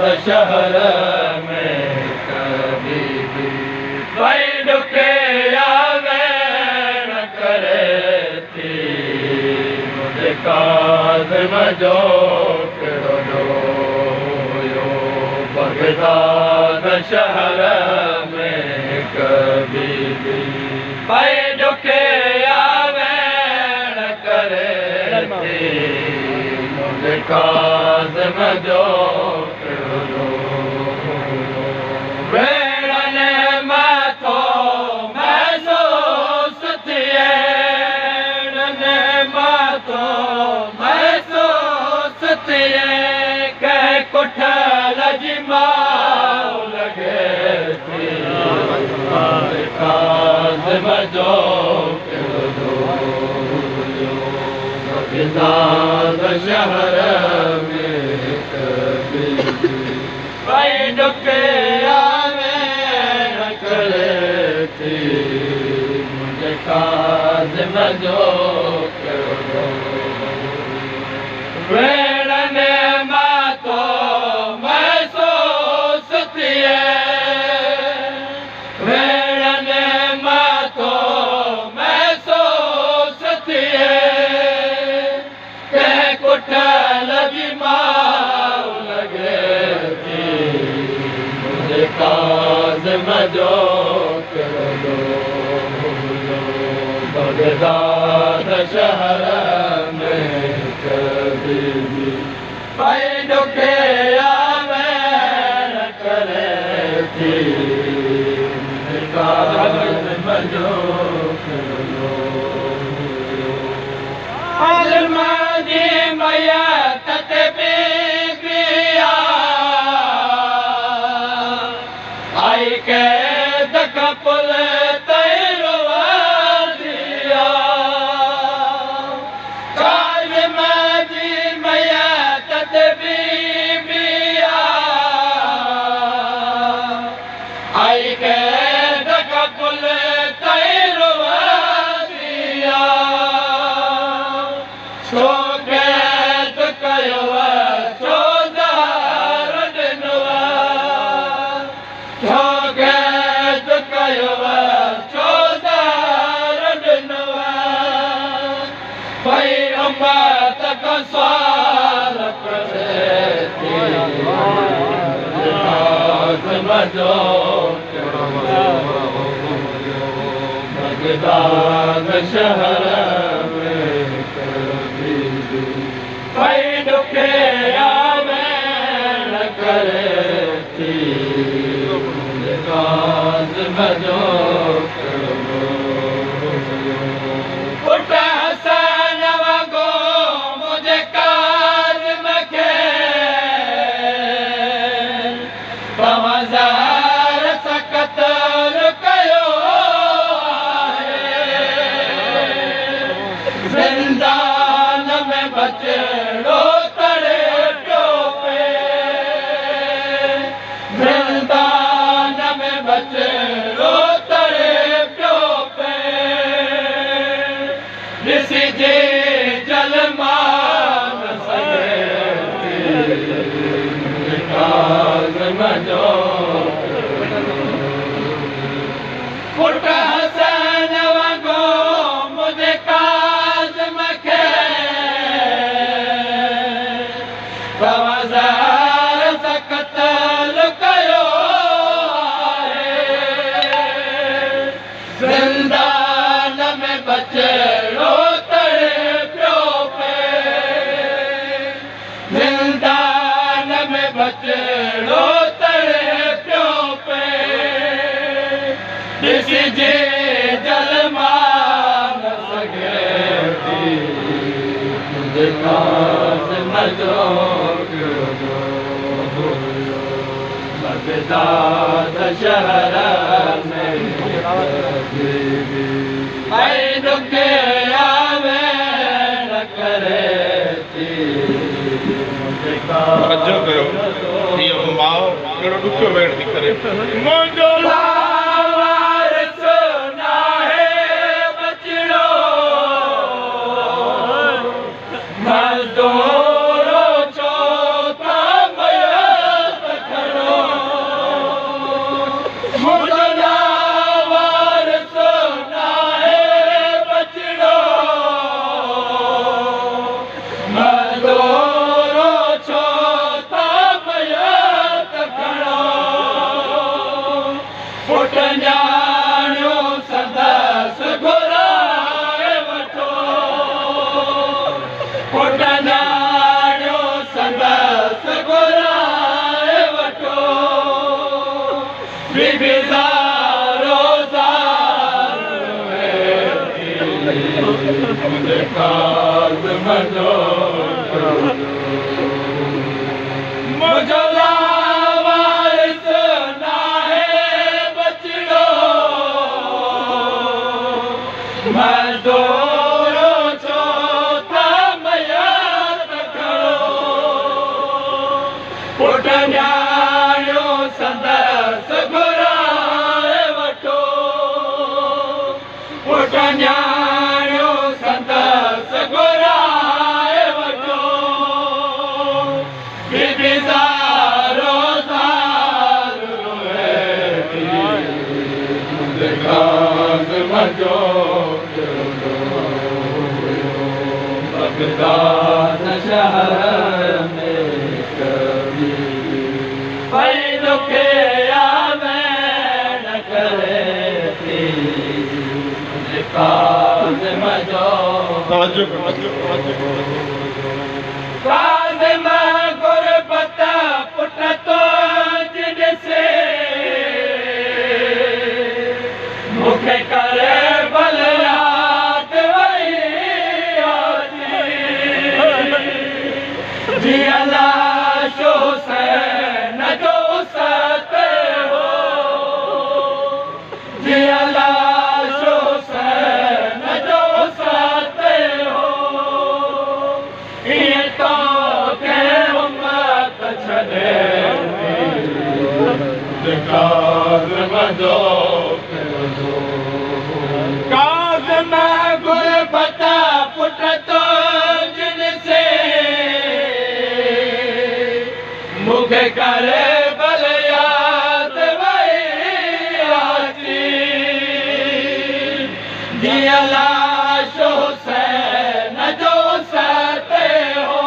शहर में कभी भी पई ॾुखिया वैण करे थी मुंहिंजे काज़िम जो कहिड़ो ॾोह बगदाद शहर में कभी भी पई ॾुखिया वैण करे थी मुंहिंजे काज़िम जो कहिड़ो ॾोह वेणनि मां महसूस थिए, वेणनि मां महसूस थिए, कंहिं कुठल जी माउ लॻे थी काज़िम जो कहिड़ो ॾोह बगदाद शहर में कभी पई ॾुखिया वैण करे थी मुंहिंजे काज़िम जो कहिड़ो ॾोह वेणनि मां थो महसूस थिए, वेणनि मां थो महसूस थिए, कंहिं कुठल जी माउ लॻे थी मुंहिंजे काज़िम जो कहिड़ो ॾोह बगदाद शहर में कभी भी पई ॾुखिया वैण करे थी मुंहिंजे काज़िम जो कहिड़ो ॾोह जी मैयत ते बीबिया आई कैद खां पुल ताईं रोवंदी काज़िम जी मैयत ते बीबिया आई कैद खां पुल ताईं रोवंदी छो कैद कयो छो ज़हर ॾिनो छो कैद कयो छो ज़हर ॾिनो पई उम्मत खां सवाल करे थी काज़िम जो कहिड़ो बगदाद शहर में कभी भी पई ॾुखिया वैण करे थी मुंहिंजे काज़िम जो कहिड़ो पुट हसन वांगो मुंहिंजे काज़िम खे तव्हां ज़हर सां क़तल कयो आहे ज़िंदान में बचड़ो तड़े पियो पे ज़िंदान में बचड़ो तड़े पियो पे ॾिसजे जल मां न सघे थी काज़िम जो पुट हसन वांगो मुंहिंजे काज़िम खे तव्हां ज़हर सां क़तल कयो आहे ज़िंदान में बचड़ो तड़े पियो पे ज़िंदान में बचड़ो तड़े पियो पे ॾिसजे जल मां न सघे थी मुंहिंजे काज़िम जो कहिड़ो ॾोह बगदाद शहर में कभी भी पई ॾुखिया वैण करे थी मुंहिंजे तवजो कयो हीअ माउ कहिड़ो ॾुखियो वेण थी करे मुंहिंजो लावारिस नाहे बचड़ो मज़दूर छो था मयत न्याणियो संदसि घुराए वठो। पुट न्याणियो संदसि घुराए वठो। बीबी ज़ारो ज़ार रोए थी, मुंहिंजे काज़िम जो मुंहिंजो लावारिस नाहे बचिड़ो। मज़दूरो छो त मयत खणो। पुट न्याणियो संदसि घुराए वठो। पुट न्याणियो संदसि घुराए वठो। बीबी ज़ारो ज़ार रोए थी, मुंहिंजे काज़िम जो बगदाद शहर में कभी पई ॾुखिया वैण करे थी, मुंहिंजे काज़िम जो। तवज्जो तवज्जो। काज़िम गुरबत पुट तुंहिंजी ॾिसे, मूंखे करे बल यादि वई अची। जीअं लाश हुसैन जो सत हो, जीअं लाश हुसैन जो सत हो, ईअं तोखे उम्मत छॾे थी, काज़िम जो। काज़िम गुरबत पुट तुंहिंजी ॾिसे, मूंखे करे बल यादि वई अची। जीअं लाश हुसैन जो सत हो,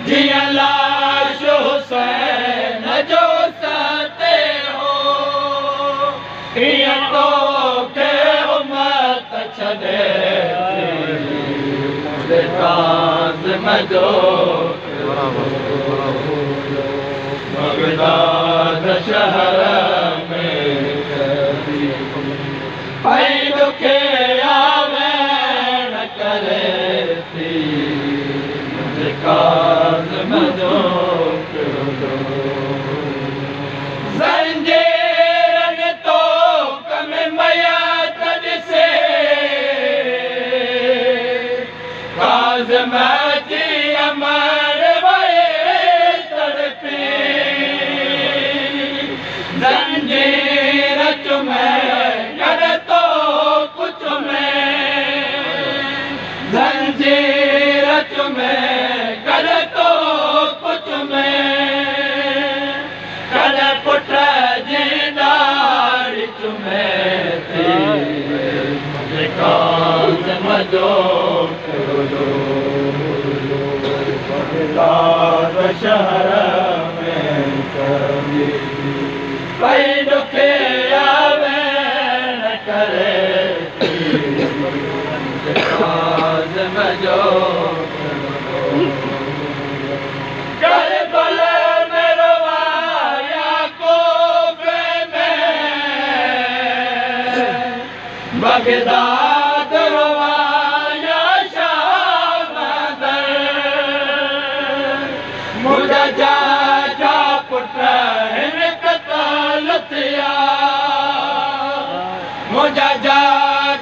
जीअं लाश हुसैन जो सत हो, ईअं तोखे उम्मत छॾे थी, मुंहिंजे काज़िम जो। बगदाद शहर में कभी पई ॾुखिया वैण करे थी, मुंहिंजे काज़िम जो। ज़ंजीरनि तोक में मयत ॾिसे, काज़िम जी अमर वई तड़पी। ज़ंजीर चुमे कर तोक चुमे, ज़ंजीर चुमे कर तोक चुमे, कर पुट जी ॾाढ़ी चुमे थी, मुंहिंजे काज़िम जो। बगदाद शहर में कभी पई ॾुखिया वैण करे थी, मुंहिंजे काज़िम जो। करबल में रोवाया कूफे में, बगदाद रोवाया शाम दर। मुंहिंजा जा पुट हिन क़तल थिया, मुंहिंजा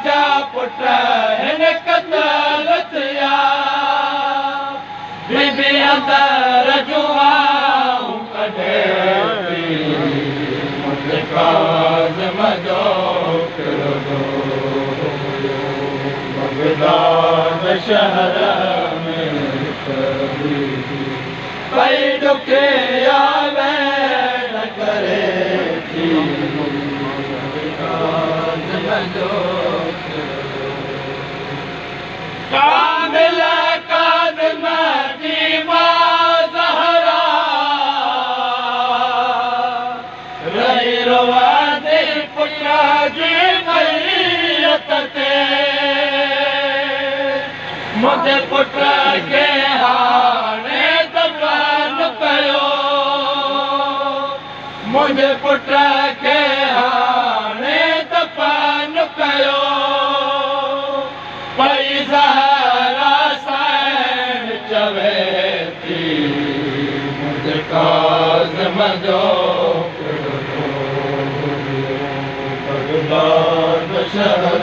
जा पुट हिन क़तल थिया। बीबी अंदर जूं आऊं कढे थी, मुंहिंजे काज़िम जो। बगदाद शहर में कभी पई ॾुखिया वैण करे थी, मुंहिंजे काज़िम जो। कामिल काज़िम जी मां ज़हरा, रही रोवा پٽ کي هاڻي دفن ڪيو، منهنجي پٽ کي هاڻي دفن ڪيو. پئي زهرا سائڻ چوي ٿي، منهنجي ڪاظم جو بغداد شهر